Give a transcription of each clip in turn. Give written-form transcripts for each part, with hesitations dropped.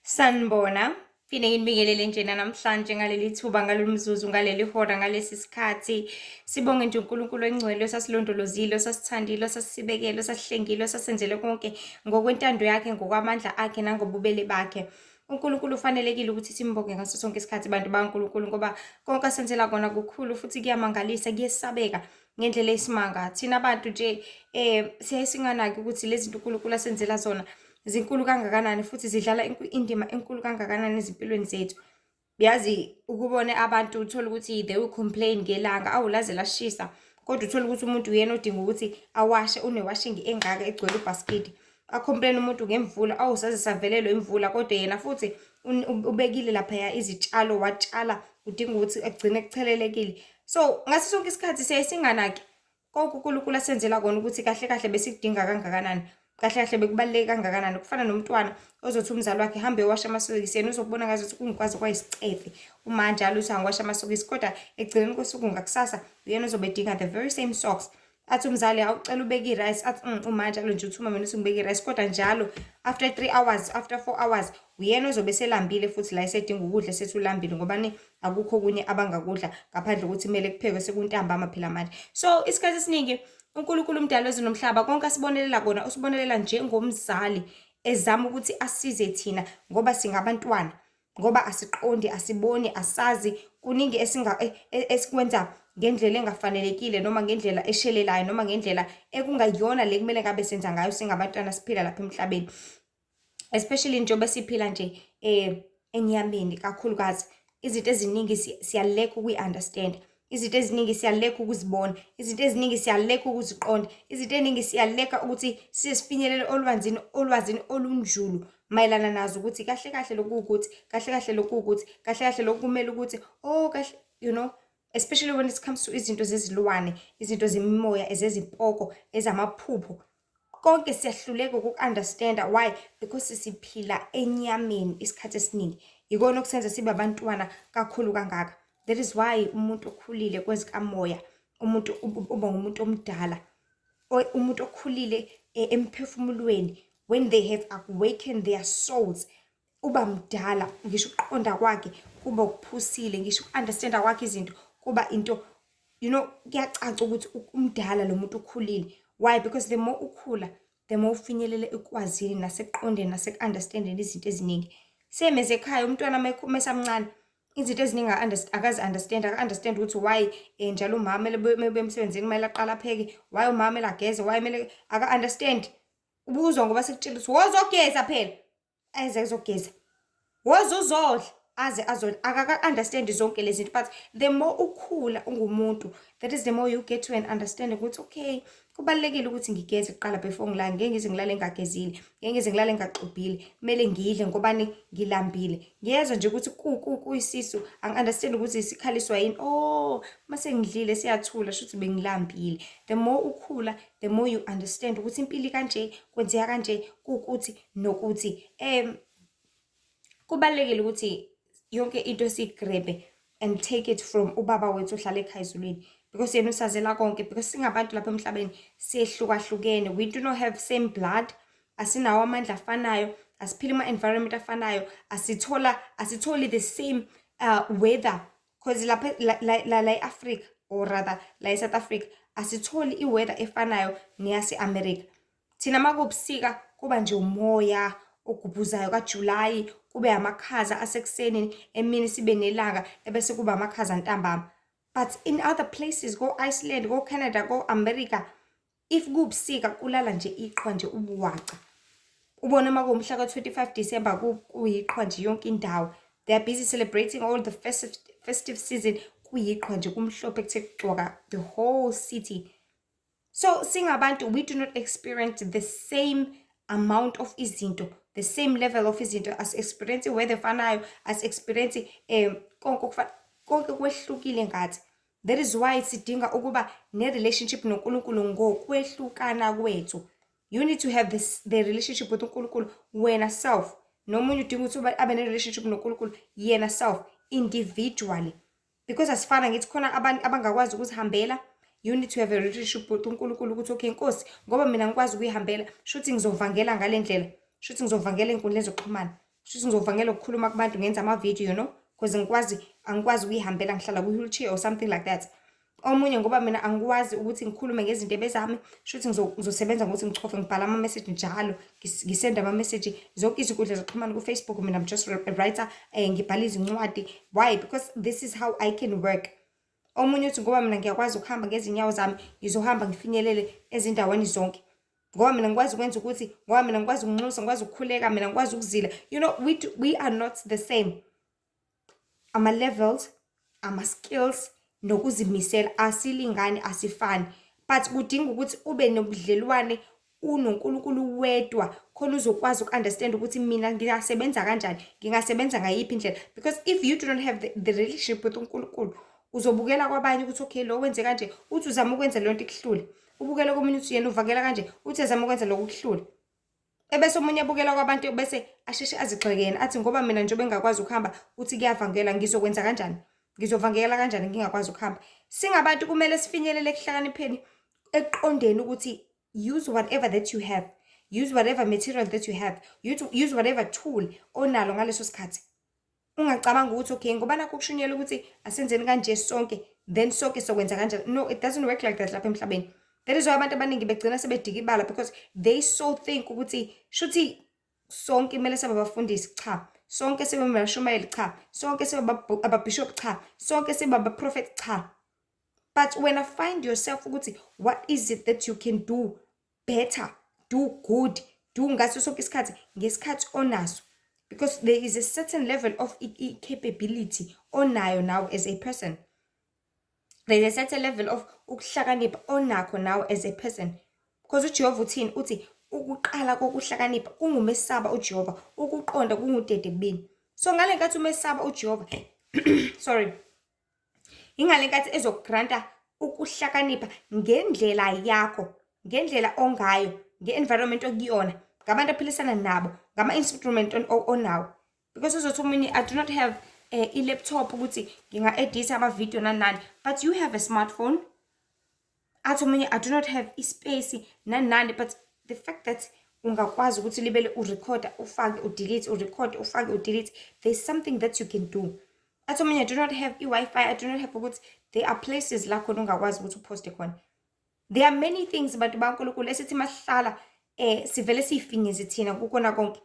Sanibona, phinde nginibingelele njena namhlanje ngaleli thuba, ngalolu mzuzu, ngaleli hora, ngalesi sikhathi. Sibonge nje uNkulunkulu engcwele osasilondolozile, osasithandile, osasibekele, osasihlengile, osasenzele konke ngokwentando yakhe, ngokwamandla akhe nangobubele bakhe. UNkulunkulu ufanelekile ukuthi simbonge ngaso sonke isikhathi, bantu bakaNkulunkulu, ngoba konke asenzela kona kukhulu futhi kuyamangalisa, kuyesabeka ngendlela eyisimanga. Thina bantu nje siyaye singanaki ukuthi lezi zinto uNkulunkulu asenzela zona zinkulu kangakanani futhi zidlala indima enkulu kangakanani ezimpilweni zethu. Yazi, ukubone abantu, uthole ukuthi they will complain ngelanga, awu, laze lashisa, kodwa uthole ukuthi umuntu uyena odinga ukuthi awashe, une-washing engaka egcwele ubhasikidi. A-complain umuntu ngemvula, awu, saze savelelwa imvula, kodwa yena futhi ubekile laphaya izitshalo, watshala, udinga ukuthi agcine kuchelelekile. So ngaso sonke isikhathi siyaye singanaki konke uNkulunkulu asenzela kona, ukuthi kahle kahle besikudinga kangakanani, kahle kahle bekubaluleke kangakanani. Kufana nomntwana ozothi umzali wakhe, "Hambe washa amasokisi," yena uzokubona ngazuthi kungikwazi kwayisicefe uma njalo uthi angiwasha amasokisi, kodwa ekugcineni kosuku ngakusasa uyena ozobe edinga the very same socks. Athi umzali, "Awucela ubeke i-rice," athi, uma njalo nje uthuma mina ukuthi ngibeke i-rice," kodwa njalo after 3 hours, after 4 hours, uyena ozobe eselambile futhi la esedinga ukudla, sethi ulambile, ngobani? Akukho okunye abangakudla ngaphandle kokuthi kumele kuphekwe, sekuntambama phela manje. So isikhathi esiningi uNkulunkulu umdali wezulu nomhlaba, konke asibonelela kona usibonelela njengomzali ezama ukuthi asize thina ngoba singabantwana, ngoba asiqondi, asiboni, asazi kuningi esikwenza ngendlela engafanelekile noma ngendlela eshelelayo noma ngendlela ekungayona le kumele ngabe senza ngayo singabantwana siphila lapha emhlabeni, especially njengoba siphila nje enyameni. Kakhulukazi izinto eziningi siya-lack ukuyi-understand, izinto eziningi siya-lack ukuzibona, izinto eziningi siya-lack ukuziqonda, izinto ey'ningi siya-lack-a ukuthi size sifinyelele olwazini olunjulu mayelana nazo, ukuthi kahle kahle lokhu kuwukuthi, kahle kahle lokhu kuwukuthi, kahle kahle lokhu kumele ukuthi, oh, kahle, especially when it comes to izinto zezilwane, izinto zemimoya, ezezimpoko, ezamaphupho, konke siyahluleka ukuku-understand-a. Why? Because siphila enyameni isikhathi esiningi. Ikona okusenza sibe abantwana kakhulu kangaka. That is why umuntu okhulile kwezikamoya, umuntu uba ngumuntu omdala, umuntu okhulile emphefumulweni, when they have awakened their souls, uba mdala, ngisho ukuqonda kwakhe kuba okuphusile, ngisho uku-understand-a kwakhe izinto kuba into, kuyacaca ukuthi umdala lo muntu, ukhulile. Why? Because the more ukhula, the more ufinyelele ekwazini nasekuqondeni naseku-understand-eni izinto eziningi. Same as ekhaya, umntwana mesamncane, izinto eziningi akazi-understand, aka-understand ukuthi why njalo umama kumele mebuya emsebenzini kumele aqale apheke, why umama kumele ageze, why kumele, aka-understand. Ubuzwa ngoba sekutshela ukuthi wozogeza phela, eze ezogeza, woza uzodla, aze azodla, akaka-understand zonke lezi zinto. But the more ukhula ungumuntu, that is the more you get to an understanding ukuthi okay, kubalulekile ukuthi ngigeze kuqala before ngilale, ngeke ngize ngilale ngingagezile, ngeke ngize ngilale ngingaxubhile, kumele ngidle ngobani? Ngilambile. Ngiyezwa nje ukuthi kuyisisu, angi-understand ukuthi sikhaliswa yini. Oh, mase ngidlile siyathula, shuthi bengilambile. The more ukhula, the more you understand ukuthi impilo kanje, kwenzeka kanje, kuwukuthi nokuthi. Kubalulekile ukuthi yonke into siyi-grab-e and take it from ubaba wethu ohlala ekhaya ezulwini, because yena usazela konke, because singabantu lapha emhlabeni sehlukahlukene. We do not have same blood, asinawo amandla afanayo, asiphili kuma-environment afanayo, asitholi the same weather, 'cause lapha la e-Africa, or rather la e-South Africa, asitholi i-weather efanayo neyase-America. Thina makuwubusika kuba nje umoya ogubhuzayo kaJulayi, kube amakhaza asekuseni, emini sibe nelanga, ebese kuba amakhaza ntambama. But in other places, ko-Iceland, ko-Canada, ko-America, if kuwubusika kulala nje iqhwa nje ubuwaca. Ubone uma kuwumhla ka-25 December kuyiqhwa nje yonke indawo. They are busy celebrating all the festive season, kuyiqhwa nje, kumhlophe kuthe cwaka the whole city. So singabantu, we do not experience the same amount of izinto, the same level of izinto, asi-experience i-weather efanayo, asi-experience konke okufana, konke kwehlukile ngathi. That is why sidinga ukuba ne-relationship noNkulunkulu ngokwehlukana kwethu. You need to have this the relationship with uNkulunkulu wena self. Nomunye udinga ukuthi abe ne-relationship noNkulunkulu yena self individually. Because asifana, ngithi khona abantu abangakwazi ukuzihambela. You need to have a relationship with uNkulunkulu ukuthi okay, Nkosi, ngoba mina ngikwazi ukuyihambela, shuthi ngizovangela ngale ndlela, shuthi ngizovangela ey'nkundleni zokuxhumana. Kushuthi ngizovangela ukukhuluma kubantu, ngenza ama-video, because ngikwazi, angikwazi ukuyihambela, ngihlala kwi-wheelchair or something like that. Omunye, ngoba mina angikwazi ukuthi ngikhulume ngezindebe zami, shuthi ngizosebenza ngokuthi ngichofe, ngibhala ama-message njalo, ngisenda ama-message zonke izinkundla zokuxhumana ku-Facebook. Mina, I'm just a writer, ngibhala izincwadi. Why? Because this is how I can work. Omunye uthi, ngoba mina ngiyakwazi ukuhamba ngezinyawo zami, ngizohamba ngifinyelele ezindaweni zonke. Ngoba mina ngikwazi ukwenza ukuthi, ngoba mina ngikwazi ukunxusa, ngikwazi ukukhuleka, mina ngikwazi ukuzila. We are not the same. Ama-levels, ama-skills nokuzimisela asilingani, asifani, but kudinga ukuthi ube nobudlelwane unoNkulunkulu wedwa, khona uzokwazi uku-understand ukuthi mina ngingasebenza kanjani, ngingasebenza ngayiphi indlela. Because if you do not have the relationship with uNkulunkulu, uzobukela kwabanye ukuthi, okay, lo wenze kanje, uthi uzama ukwenza leyo nto, ikuhlule. Ubukele komunye uthi yena uvakela kanje, uthi ezama ukwenza lokhu, kuhlule. Ebese omunye abukela kwabantu, bese asheshe azigxeke yena, athi, ngoba mina njengoba engakwazi ukuhamba, uthi kuyavangela, ngizokwenza kanjani? Ngizovangela kanjani ngingakwazi ukuhamba? Singabantu kumele sifinyelele ekuhlakanipheni, ekuqondeni ukuthi use whatever that you have, use whatever material that you have, use whatever tool onalo ngaleso sikhathi. Ungacabanga ukuthi, okay, ngoba nakho kushunyelwa ukuthi asenzeni kanje sonke, then sonke sokwenza kanjani. No, it doesn't work like that lapha emhlabeni. That is why abantu abaningi begcina sebedikibala, because they so think ukuthi shuthi sonke kumele sibe abafundisi. Cha. Sonke sibe abashumayeli? Cha. Sonke sibe ababishop? Cha. Sonke sibe abaprofet? Cha. But when I find yourself ukuthi what is it that you can do better, do good, do ngaso sonke isikhathi, ngesikhathi onaso, because there is a certain level of capability onayo now as a person. There is a certain level of ukuhlakanipha onakho now as a person, because uJehova uthini? Uthi ukuqala kokuhlakanipha kungumesaba uJehova, ukuqonda kungudede kubini. So ngale nkathi umesaba uJehova, sorry, ingale nkathi ezokugranta ukuhlakanipha ngendlela yakho, ngendlela ongayo, nge-environment okuyona, ngabantu aphilisana nabo, ngama-instrument onawo. Because uzothi omunye, I do not have i-laptop ukuthi nginga-editha ama-video nani nani, but you have a smartphone. Athi omunye, I do not have i-space nani nani, but the fact that ungakwazi ukuthi libele urekhoda, ufake, udelete, urekhode, ufake, udelete, there's something that you can do. Athi omunye, I do not have i-Wi-Fi, I do not have ukuthi, there are places la khona ungakwazi ukuthi uphoste khona. There are many things, bantu baNkulunkulu, esithi masihlala sivele siyifinyeze thina kukona konke,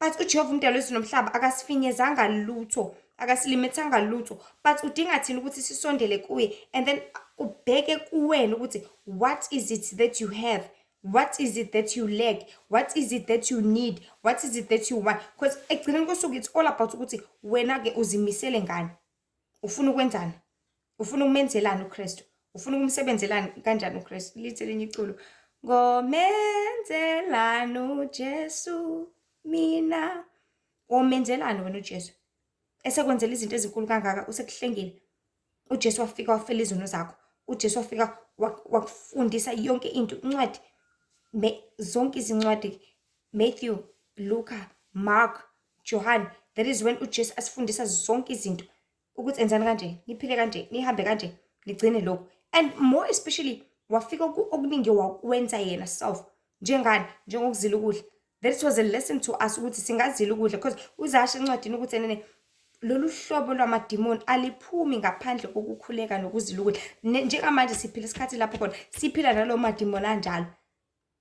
but uJehova umdali wezulu nomhlaba akasifinyezanga lutho, akasilimethanga lutho, but udinga thina ukuthi sisondele kuye and then ubheke kuwena ukuthi what is it that you have, what is it that you lack, what is it that you need, what is it that you want? Because ekugcineni kosuku it's all about ukuthi wena-ke uzimisele ngani, ufuna ukwenzani, ufuna ukumenzelani uKristu, ufuna ukumsebenzelani kanjani uKristu. Lithi elinye iculo, ngomenzelani uJesu mina? Womenzelani wena uJesu esekwenzela izinto ezinkulu kangaka? Usekuhlengile uJesu, wafika wafela izono zakho. UJesu wafika wakufundisa yonke into. Incwadi, zonke izincwadi, Matthew, Luka, Mark, Johan, that is when uJesu asifundisa zonke izinto ukuthi enzani kanje, niphile kanje, nihambe kanje, nigcine lokhu. And more especially wafika okuningi wakwenza yena self, njengani? Njengokuzila ukudla. That was a lesson to us ukuthi singazila ukudla, because uzasho encwadini ukuthi enene lolu hlobo lwamadimoni aliphumi ngaphandle kokukhuleka nokuzila ukudla. Njengamanje siphila isikhathi lapho khona siphila nalowo madimoni anjalo,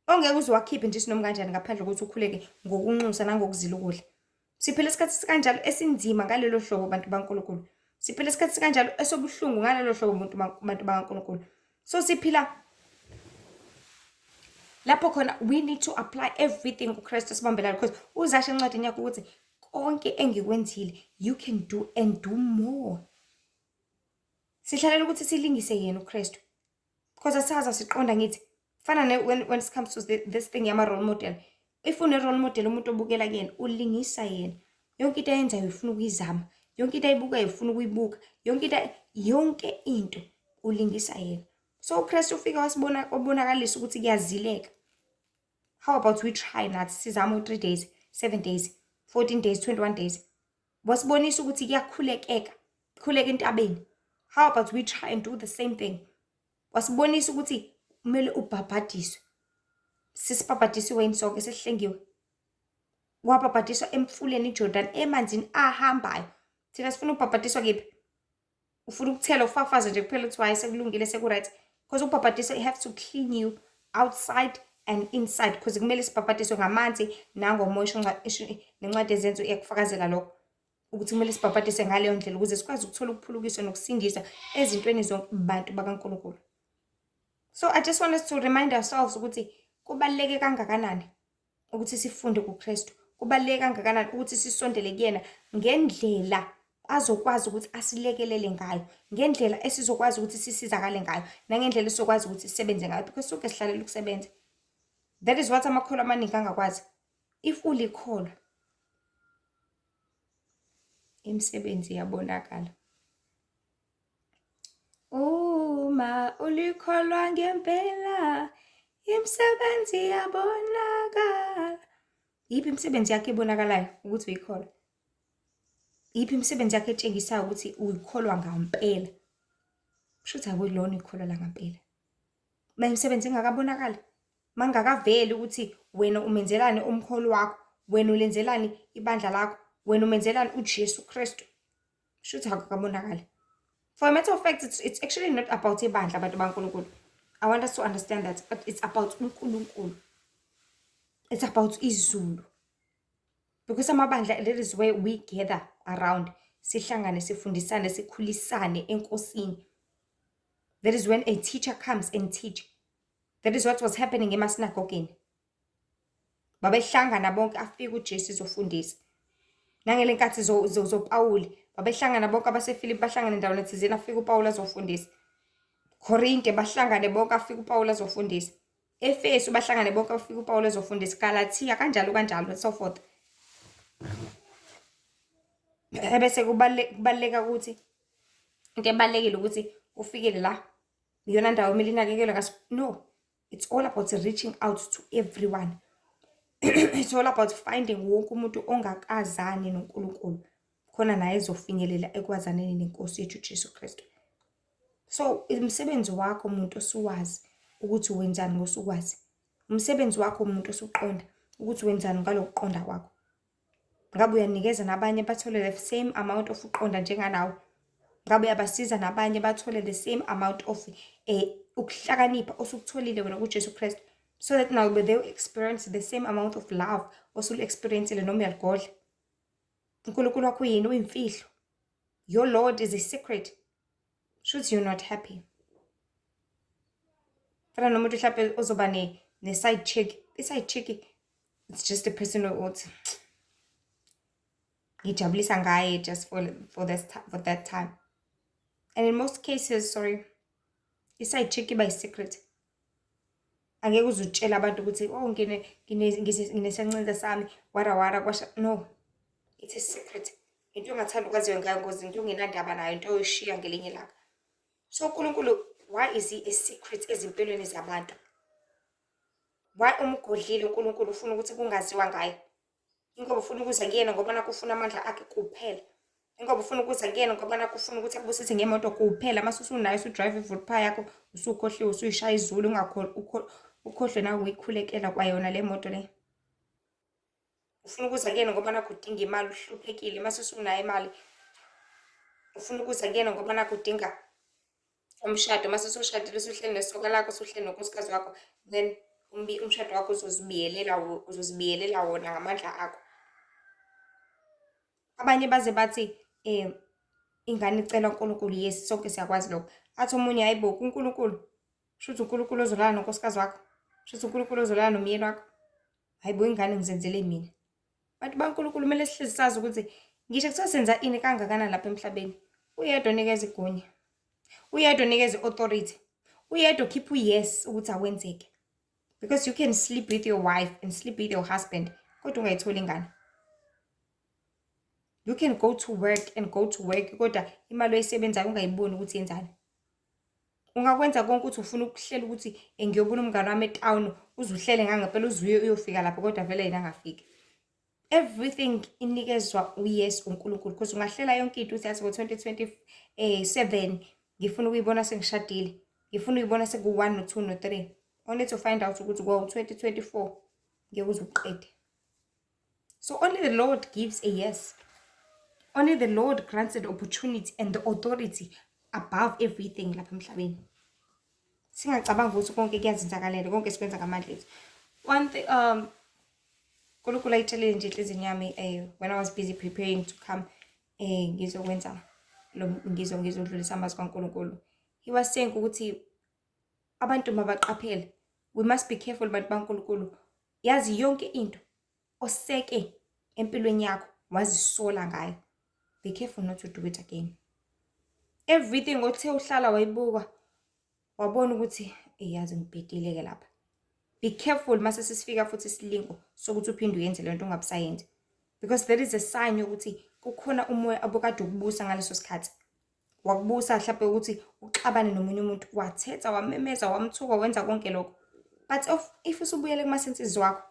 ongeke uze wakhiphe nje sinoma kanjani ngaphandle kokuthi ukhuleke ngokunxusa nangokuzila ukudla. Siphila isikhathi sikanjalo esinzima ngalelo hlobo, bantu baNkulunkulu. Siphila isikhathi sikanjalo esobuhlungu ngalelo hlobo, bantu bakaNkulunkulu. So siphila lapho khona we need to apply everything uKristu asibambelayo, because uzasho encwadini yakho ukuthi konke engikwenzile you can do and do more. Sihlalela ukuthi silingise yena uKristu, because asazi siqonda ngithi fana ne when it comes to this thing yama role model. If une role model, umuntu obukela kuyena, ulingisa yena, yonke into ayenzayo ufuna ukuyizama, yonke into ayibukayo ufuna ukuyibuka, yonke into ulingisa yena. So uKristu ufika wasibona, wabonakalisa ukuthi kuyazileka. How about we try nathi, sizame u-3 days, 7 days, 14 days, 21 days? Wasibonisa ukuthi kuyakhulekeka, khuleka entabeni. How about we try and do the same thing? Wasibonisa ukuthi kumele ubhabhadiswe. Sisibhabhadisiwe yini sonke? Sesihlengiwe? Wabhabhadiswa emfuleni iJordan, emanzini ahambayo. Thina sifuna ukubhabhadiswa kephi? Ufuna ukuthela ufafaze nje kuphela, uthi hayi, sekulungile, seku-right. Because ukubhabhadiswa, it have to clean you outside and inside, because kumele sibhabhadiswe ngamanzi nangomoya. Nencwadi yeZenzo iyakufakazela lokho, ukuthi kumele sibhabhadiswe ngaleyo ndlela ukuze sikwazi ukuthola ukuphulukiswa nokusindiswa ezintweni zonke, bantu bakaNkulunkulu. So I just want us to remind ourselves ukuthi kubaluleke kangakanani ukuthi sifunde kuKristu, kubaluleke kangakanani ukuthi sisondele kuyena ngendlela azokwazi ukuthi asilekelele ngayo, ngendlela esizokwazi ukuthi sisizakale ngayo, nangendlela esizokwazi ukuthi sisebenze ngayo, because sonke sihlalela ukusebenza. That is what amakholwa amaningi angakwazi. If ulikholwa, imisebenzi iyabonakala. Uma ulikholwa ngempela, imisebenzi iyabonakala. Yiphi imisebenzi yakho ebonakalayo ukuthi uyikholwa? Yiphi imisebenzi yakho etshengisayo ukuthi uyikholwa ngampela? Kusho ukuthi akulona ikholwa langampela. Uma imisebenzi ingakabonakali, mangakaveli ukuthi wena umenzelani umkholo wakho, wena ulenzelani ibandla lakho, wena umenzelani uJesu Kristu, kusho ukuthi akukabonakali. For a matter of fact, it's actually not about ibandla, abantu baNkulunkulu. I want us to understand that, but it's about uNkulunkulu. It's about izulu. Because amabandla, that is where we gather around. Sihlangane, sifundisane, sikhulisane enkosini. That is when a teacher comes and teach. That is what was happening emasinagogeni. Babehlangana bonke, afike uJesu ezofundisa. Nangele nkathi zoPawuli, babehlangana bonke abaseFilipi, bahlangane endaweni thizeni, afike uPawuli azofundisa. Korinte bahlangane bonke, afike uPawuli azofundisa. Efesu bahlangane bonke, afike uPawuli azofundisa. Galathiya kanjalo kanjalo and so forth. Ebese kubaluleka ukuthi into ebalulekile ukuthi ufikele la, iyona ndawo kumele inakekelwe ngaso. No, it's all about reaching out to everyone. It's all about finding wonke umuntu ongakazani noNkulunkulu, khona naye ezofinyelela ekwazaneni nenkosi yethu Jesu Kristu. So umsebenzi wakho, umuntu osuwazi ukuthi wenzani ngosukwazi, umsebenzi wakho, umuntu osuqonda ukuthi wenzani ngalokuqonda kwakho. Ngabe uyanikeza nabanye bathole the same amount of uqonda njenganawe? Ngabe uyabasiza nabanye bathole the same amount of ukuhlakanipha osukutholile wena kuJesu Kristu, so that now they will experience the same amount of love osulu-experience-ile, noma uyaligodla? UNkulunkulu wakho uyini? Uyimfihlo. Your Lord is a secret. Shuthi you're not happy. Fana nomuntu mhlawumbe ozoba ne-side chick. I-side chick, it's just a person othi ngijabulisa ngaye just for that time. And in most cases, sorry, i-side chick iba yi-secret. Angeke uze utshele abantu ukuthi, "Oh, nginesancinza sami, wara wara kwasha." No, it's a secret. Into ongathanda ukwaziwe ngayo ngoba into ongenandaba nayo, into oyishiya ngelinye ilanga. So uNkulunkulu, why is he a secret ezimpilweni zabantu? Why umgodlile uNkulunkulu, ufuna ukuthi kungaziwa ngaye? Ingoba ufuna ukuza kuyena ngoba nakhu ufuna amandla akhe kuphela. Ingoba ufuna ukuza kuyena ngoba nakhu ufuna ukuthi akubusise ngemoto kuphela. Mase usunayo, usu-drive i-Voetpie yakho, usukhohliwe, usuyishaya izulu, ukhohlwe nakuyikhulekela kwayona le moto le. Ufuna ukuza kuyena ngoba nakhu udinga imali, uhluphekile. Mase usunayo imali, ufuna ukuza kuyena ngoba nakhu udinga umshado. Mase usushadile, usuhleli nesoka lakho, usuhleli nonkosikazi wakho, then umshado wakho uzozibiyelela wona ngamandla akho. Abanye baze bathi ingane icelwa uNkulunkulu. Yes, sonke siyakwazi lokho. Athi omunye, "Hayi bo, kuNkulunkulu? Shuthi uNkulunkulu ozolala nonkosikazi wakho? Shuthi uNkulunkulu ozolala nomyeni wakho? Hayi bo, ingane ngizenzele mina." Bantu baNkulunkulu, kumele sihlezi sazi ukuthi ngisho kuthiwa senza ini kangakanani lapha emhlabeni, uyedwa onikeza igunya, uyedwa onikeza i-authority, uyedwa okhipha u-yes ukuthi akwenzeke. Because you can sleep with your wife and sleep with your husband, kodwa ungayitholi ingane. You can go to work and go to work, kodwa imali oyisebenzayo ungayiboni ukuthi yenzani. Ungakwenza konke ukuthi ufuna ukuhlela ukuthi ngiyobona umngane wami etawuni, uze uhlele ngangempela, uze uye uyofika lapho, kodwa vele yena angafiki. Everything inikezwa u-yes uNkulunkulu, because ungahlela yonke into uthi, yazi, ngo-2027 ngifuna ukuyibona sengishadile, ngifuna ukuyibona seku-one, no-two, no-three, only to find out ukuthi kwawu-2024 ngeke uze uqede. So only the Lord gives a yes. Only the Lord grants the opportunity and the authority above everything lapha emhlabeni. Singacabanga ukuthi konke kuyazenzakalela, konke sikwenza ngamandla ethu. One thing uNkulunkulu ayitshelile nje enhliziyweni yami when I was busy preparing to come ngizokwenza lo ngizodlulisa amazwi kaNkulunkulu. He was saying ukuthi abantu mabaqaphele. We must be careful, bantu baNkulunkulu. Yazi yonke into oseke empilweni yakho wazisola ngayo, be careful not to do it again. Everything othe uhlala wayibuka, wabona ukuthi, "Yazi ngibhedile ke lapha," be careful mase sesifika futhi isilingo sokuthi uphinde uyenze lento, ungabusayenzi, because there is a sign yokuthi kukhona umoya abokade ukubusa ngaleso sikhathi. Wakubusa mhlawumbe ukuthi uxabane nomunye umuntu, wathetha, wamemeza, wamthuka, wenza konke lokho. But if usubuyele kuma-senses wakho,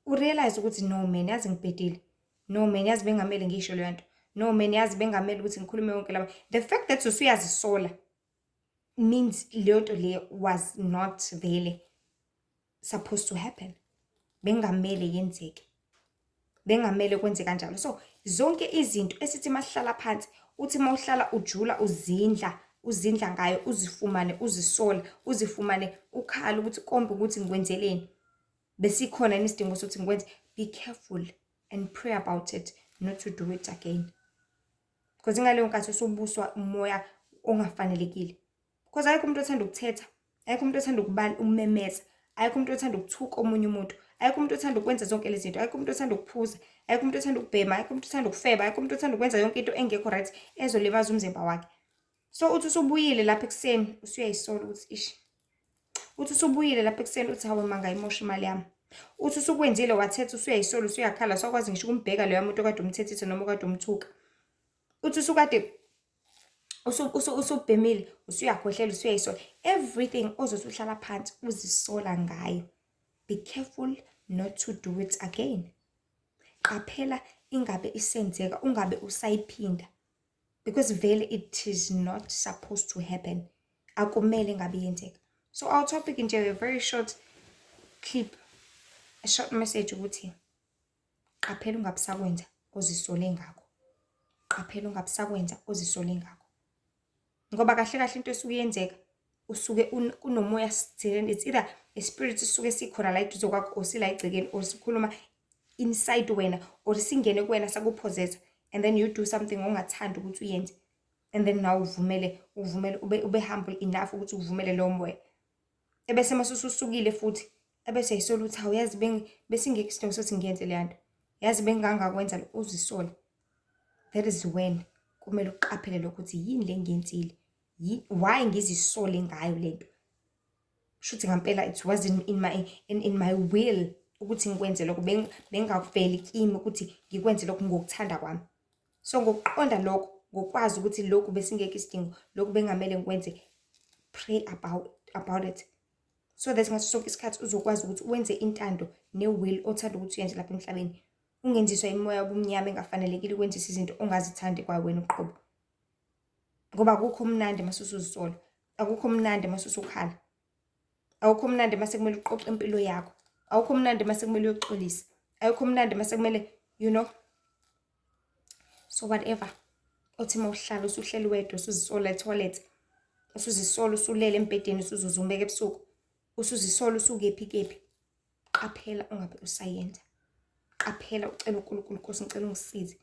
urealize ukuthi, "No man, yazi ngibhedile. No man, yazi bengamele ngisho leyo nto. No man, yazi bengamele ukuthi ngikhulume yonke laba." The fact that usuyazisola means leyo nto leyo was not vele supposed to happen, bengamele yenzeke, bengamele kwenze kanjalo. So zonke izinto esithi masihlala phansi, uthi mawuhlala ujula, uzindla, uzindla ngayo, uzifumane uzisola, uzifumane ukhala ukuthi kombe ukuthi ngikwenzeleni, besikhona yini isidingo sokuthi ngikwenze, be careful and pray about it not to do it again, because ingaleyo nkathi usubuswa umoya ongafanelekile. Because ayikho umuntu othanda ukuthetha, ayikho umuntu othanda ukumemeza, ayikho umuntu othanda ukuthuka omunye umuntu, ayikho umuntu othanda ukwenza zonke lezi zinto, ayikho umuntu othanda ukuphuza, ayikho umuntu othanda ukubhema, ayikho umuntu othanda ukufeba, ayikho umuntu othanda ukwenza yonke into engekho right ezolimaza umzimba wakhe. So uthi usubuyile lapha ekuseni, usuyayisola ukuthi ish. Uthi usubuyile lapha ekuseni, uthi, "Hawe, mangayimosha imali yami." Uthi usukwenzile, wathetha, usuyayisola, usuyakhala, usakwazi ngisho ukumbheka loya muntu okade umthethisa noma okade umthuka. Uthi usukade usubhemile, usuyakhohlela, usuyayisola. Everything ozothi uhlala phansi uzisola ngayo, be careful not to do it again. Qaphela ingabe isenzeka, ungabe usayiphinda, because vele it is not supposed to happen, akumele ngabe yenzeka. So our topic nje, a very short clip, a short message, ukuthi qaphela ungabusakwenza ozisole ngakho. Qaphela ungabusakwenza ozisole ngakho, ngoba kahle kahle into esuke yenzeka, usuke kunomoya sithileni. It's either a spirit sisuke sikhona la eduze kwakho, or sila egcekeni, or sikhuluma inside wena, or singene kuwena sakuphozesa, and then you do something ongathandi ukuthi uyenze, and then nawe uvumele ube humble enough ukuthi uvumele lowo moya. Ebese mase ususukile futhi, ebese yisola ukuthi, "Hawu, yazi besingekho isidingo sokuthi ngiyenze leya nto, yazi bengangakwenza." Uzisole. That is when kumele uqaphele lokho ukuthi yini le ngiyenzile, why ngizisole ngayo lento. Shuthi ngampela it wasn't in my will ukuthi ngikwenze lokho, bengakuveli kimi ukuthi ngikwenze lokho ngokuthanda kwami. So ngokuqonda lokho, ngokwazi ukuthi lokhu besingekho isidingo, lokhu bengamele ngikwenze, pray about it, so that ngaso sonke isikhathi uzokwazi ukuthi wenze intando ne-will othanda ukuthi uyenze lapha emhlabeni, ungenziswa imoya wobumnyama engafanelekile ukwenzisa izinto ongazithandi kwawena uqobo. Ngoba akukho mnandi mase usuzisola, akukho mnandi mase usukhala, awukho mnandi mase kumele uqoqe impilo yakho, awukho mnandi mase kumele uyoxolisa, ayikho mnandi mase kumele. So whatever othi uma uhlala usuhleli wedwa, usuzisola ethoyilethi, usuzisola usulele embhedeni, usuzuzumbeka ebusuku, usuzisola usukephi kephi, qaphela ungabe usayenza. Qaphela, ucela uNkulunkulu, "Nkosi, ngicela ungisize,"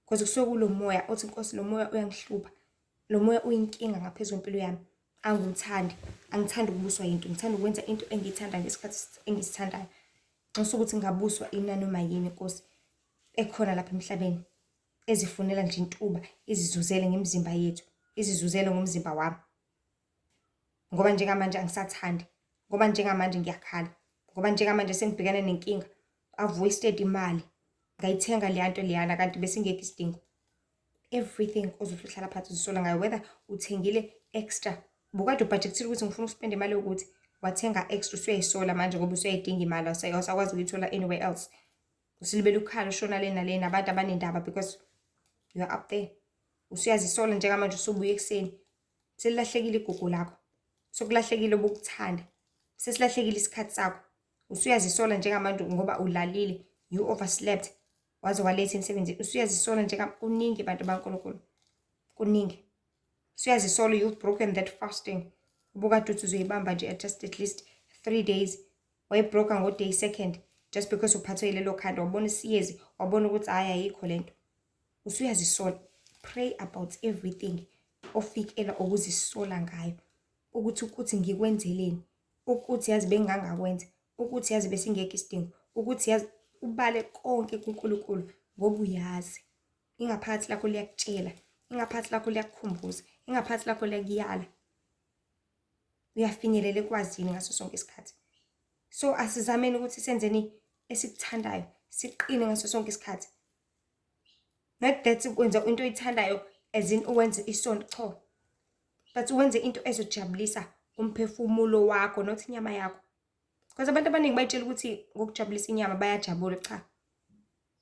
because kusuke kulo moya othi, "Nkosi, lo moya uyangihlupha, lo moya uyinkinga ngaphezu kwempilo yami, angiwuthandi, angithandi ukubuswa yinto, ngithanda ukwenza into engiyithanda ngesikhathi engisithandayo. Nxusa ukuthi ngingabuswa inanoma yini, Nkosi, ekhona lapha emhlabeni ezifunela nje intuba, izizuzele ngemizimba yethu, izizuzele ngomzimba wami. Ngoba njengamanje angisathandi, ngoba njengamanje ngiyakhala, ngoba njengamanje sengibhekane nenkinga. I've wasted imali, ngayithenga leya nto leyana kanti besingekho isidingo." Everything ozothi uhlala phansi uzisola ngayo, whether uthengile extra, bukade ubhajekthile ukuthi ngifuna ukuspenda imali yokuthi, wathenga extra, usuyayisola manje ngoba usuyayidinga imali, awusakwazi ukuyithola anywhere else. Usulibele ukukhala, ushona le nale nabantu abanendaba because you are up there. Usuyazisola njengamanje, usubuya ekuseni, selilahlekile igugu lakho, sokulahlekile obukuthanda, sesilahlekile isikhathi sakho. Usuyazisola njengamanje ngoba ulalile. You overslept waze wa-late emsebenzini. Usuyazisola nje, kuningi, bantu baNkulunkulu, kuningi. Usuyazisola, you've broken that fasting. Ubukade uthi uzoyibamba nje just at least 3 days, wayibroka ngo-day second just because uphathwe yilelo khanda, wabona isiyezi, wabona ukuthi hhayi, ayikho lento. Usuyazisola. Pray about everything ofikela ukuzisola ngayo, ukuthi ngikwenzeleni, ukuthi yazi bengingangakwenza, ukuthi yazi besingekho isidingo, ukuthi yazi ubale konke kuNkulunkulu, ngoba uyazi ingaphakathi lakho liyakutshela, ingaphakathi lakho liyakukhumbuza, ingaphakathi lakho liyakuyala. Uyafinyelela ekwazini ngaso sonke isikhathi. So asizameni ukuthi senzeni esikuthandayo, siqine ngaso sonke isikhathi. Not that ukwenza into oyithandayo as in uwenze isonto, cho, but wenze into ezojabulisa umphefumulo wakho, not inyama yakho, because abantu abaningi bayitshela ukuthi ngokujabulisa inyama bayajabula. Cha,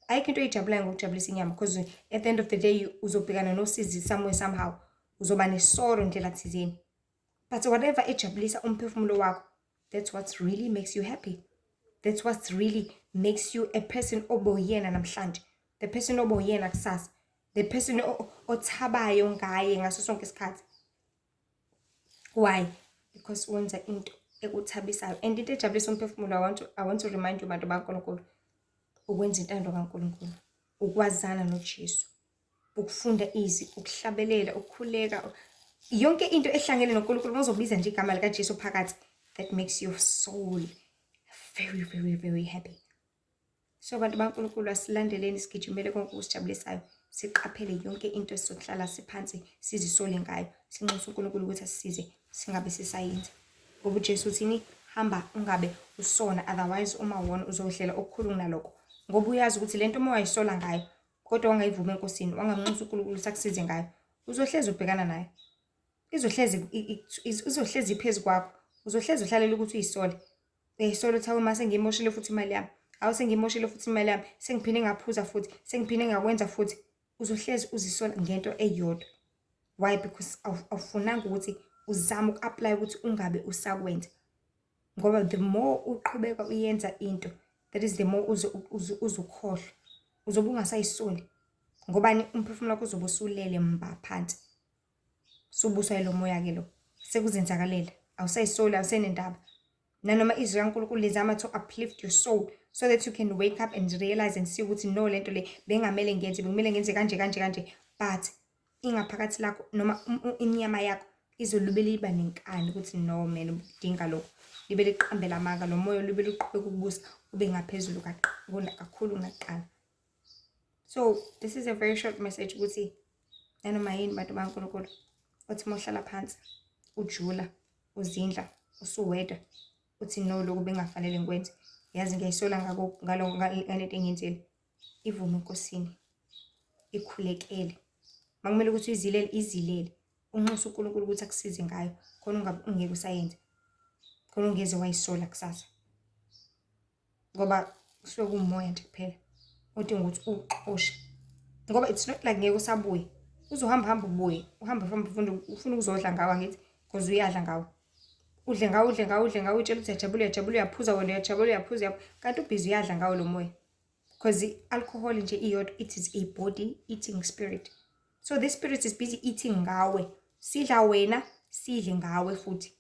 ayikho into oyijabulayo ngokujabulisa inyama, because at the end of the day uzobhekana nosizi somewhere, somehow uzoba ne-sorrow ndlela thizeni. But whatever ejabulisa umphefumulo wakho, that's what really makes you happy, that's what really makes you a person oboyena namhlanje, the person oboyena kusasa, the person othabayo ngaye ngaso sonke isikhathi. Why? Because wenza into ekuthabisayo and into ejabulisa umphefumulo. I want to remind you, bantu baNkulunkulu, ukwenza intando kaNkulunkulu, ukwazana noJesu, ukufunda izwi, ukuhlabelela, ukukhuleka, yonke into ehlangene noNkulunkulu. Uzobiza nje igama likaJesu phakathi, that makes your soul very, very, very happy. So bantu baNkulunkulu, asilandeleni, sigijimele konke okusijabulisayo, siqaphele yonke into esizohlala siphansi sizisole ngayo, sinxuse uNkulunkulu ukuthi asisize singabe sisayenza, ngoba uJesu uthini? Hamba, ungabe usona, otherwise uma wona uzohlela okukhulu kunalokho, ngoba uyazi ukuthi lento uma wayisola ngayo kodwa wangayivuma eNkosini, wangamnxusa uNkulunkulu ukuthi akusize ngayo, uzohlezi ubhekana nayo, izohlezi iphezu kwakho, uzohlezi uhlalela ukuthi uyisole, uyayisola ukuthi, "Hawu, ma, sengiyimoshile futhi imali yami, hawu, sengiyimoshile futhi imali yami, sengiphinde ngaphuza futhi, sengiphinde ngakwenza futhi." Uzohlezi uzisola ngento eyodwa. Why? Because awufunanga ukuthi uzame uku-apply ukuthi ungabe usakwenza, ngoba the more uqhubeka uyenza into, that is the more uzukhohlwa, uzobe ungasayisoli. Ngobani? Umphefumulo wakho uzobe usulele mba phansi, subuswa yilo moya-ke lo, sekuzenzakalela, awusayisoli, awusenendaba nanoma izwi kaNkulunkulu lizama to uplift your soul so that you can wake up and realize and see ukuthi no, lento le bengamele ngenze, bekumele ngenze kanje, kanje, kanje. But ingaphakathi lakho noma inyama yakho izolube liba nenkani ukuthi no man, ubudinga lokho, libe liqambela amanga, lo moya libe liqhubeka ukubusa, ube ngaphezulu kakhulu kunakuqala. So this is a very short message ukuthi nanoma yini, bantu baNkulunkulu, othi uma uhlala phansi ujula, uzindla, usuwedwa, uthi no, lokhu bengafanele ngikwenze, yazi ngiyayisola ngako ngalento engiyenzile, ivume eNkosini, ikhulekele. Makumele ukuthi uyizilele, izilele, unxuse uNkulunkulu ukuthi akusize ngayo, khona ungabe ungeke usayenza, khona ungeze wayisola kusasa, ngoba kusuke kuwumoya nje kuphela odinga ukuthi uwuxoshe, ngoba it's not like ngeke usabuye. Uzohamba hamba ubuye, uhambe uhambe ufuna ukuzodla ngawo, angithi? Because uyadla ngawo, udle ngawo, udle ngawo, udle ngawo, utshela ukuthi uyajabula, uyajabula, uyaphuza wena, uyajabula, uyaphuza, kanti u-busy uyadla ngawo lo moya, because i-alcohol nje iyodwa, it is a body eating spirit. So this spirit is busy eating ngawe, sidla wena, sidle ngawe futhi.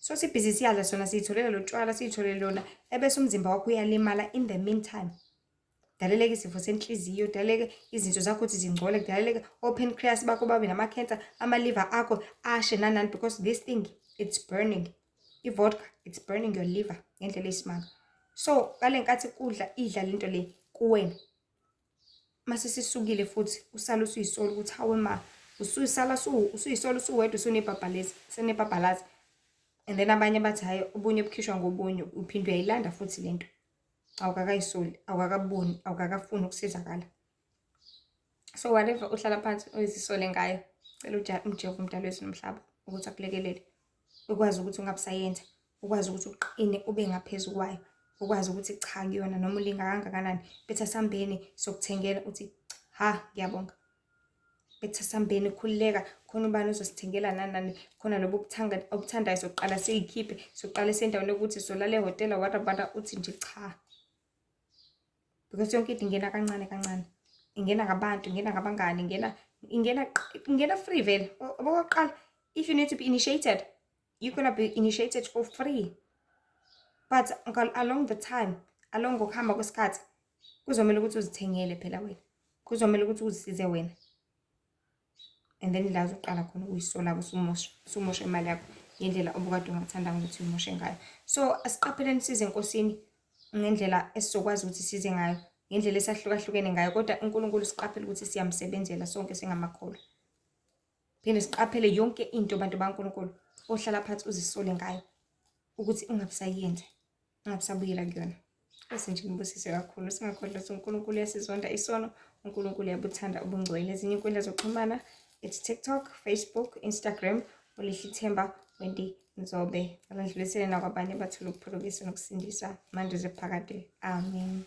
So si-busy siyadla sona, siyitholela lo tshwala, siyitholele lona, ebese umzimba wakho uyalimala in the meantime. Kudaleleka isifo senhliziyo, kudaleleke izinto zakho ukuthi zingcole, kudaleleke o-pancreas bakho babe nama-cancer, ama-liver akho ashe, nani nani, because this thing, it's burning. I-vodka, it's burning your liver ngendlela eyisimanga. So ngale nkathi kudla, idla lento le kuwena, mase sisukile futhi usale usuyisola ukuthi hawe ma, usuyisala usuyisola usuwedwa, usunebhabhalezi, senebhabhalazi. And then abanye bathi hhayi, ubunye bukhishwa ngobunye, uphinde uyayilanda futhi lento, awukakayisoli, awukakaboni, awukakafuni ukusizakala. So whatever uhlala phansi uyizisole ngayo, cela uJehova umdali wezulu nomhlaba ukuthi akulekelele, ukwazi ukuthi ungabusayenza, ukwazi ukuthi uqine, ube ngaphezu kwayo, ukwazi ukuthi cha kuyona, noma ulinga kangakanani. Bethi asambeni sokuthengela, uthi ha, ngiyabonga. Bethi asambeni, khululeka, khona ubani uzosithengela, nani nani, khona lobu obuthandayo, soqala siyikhiphe, soqala sendaweni yokuthi solala ehhotela, wara wara, uthi nje cha. Because yonke into ingena kancane kancane, ingena ngabantu, ingena ngabangani, ingena free vele. Okokuqala, if you need to be initiated, you're gonna be initiated for free, but along the time, along ngokuhamba kwesikhathi, kuzomele ukuthi uzithengele phela wena, kuzomele ukuthi uzisize wena, and then la uzoqala khona ukuyisola, usumosha imali yakho ngendlela obukade ungathandanga ukuthi uyimoshe ngayo. So asiqapheleni, size eNkosini ngendlela esizokwazi ukuthi size ngayo, ngendlela esahlukahlukene ngayo, kodwa uNkulunkulu siqaphele ukuthi siyamsebenzela sonke singamakholwa. Phinde siqaphele yonke into, bantu baNkulunkulu, ohlala phansi uzisole ngayo ukuthi ungabisayenza, ungabisabuyela kuyona. Nkosi nje ngibusise kakhulu. Singakhohlwa ukuthi uNkulunkulu uyasizonda isono, uNkulunkulu uyabuthanda ubungcwele. Ezinye inkundla zokuxhumana, it's TikTok, Facebook, Instagram, uLihlithemba Wendy Nzobe. Alandlulisele nakwabanye bathole ukuphulukiswa nokusindiswa manje zephakade. Amen.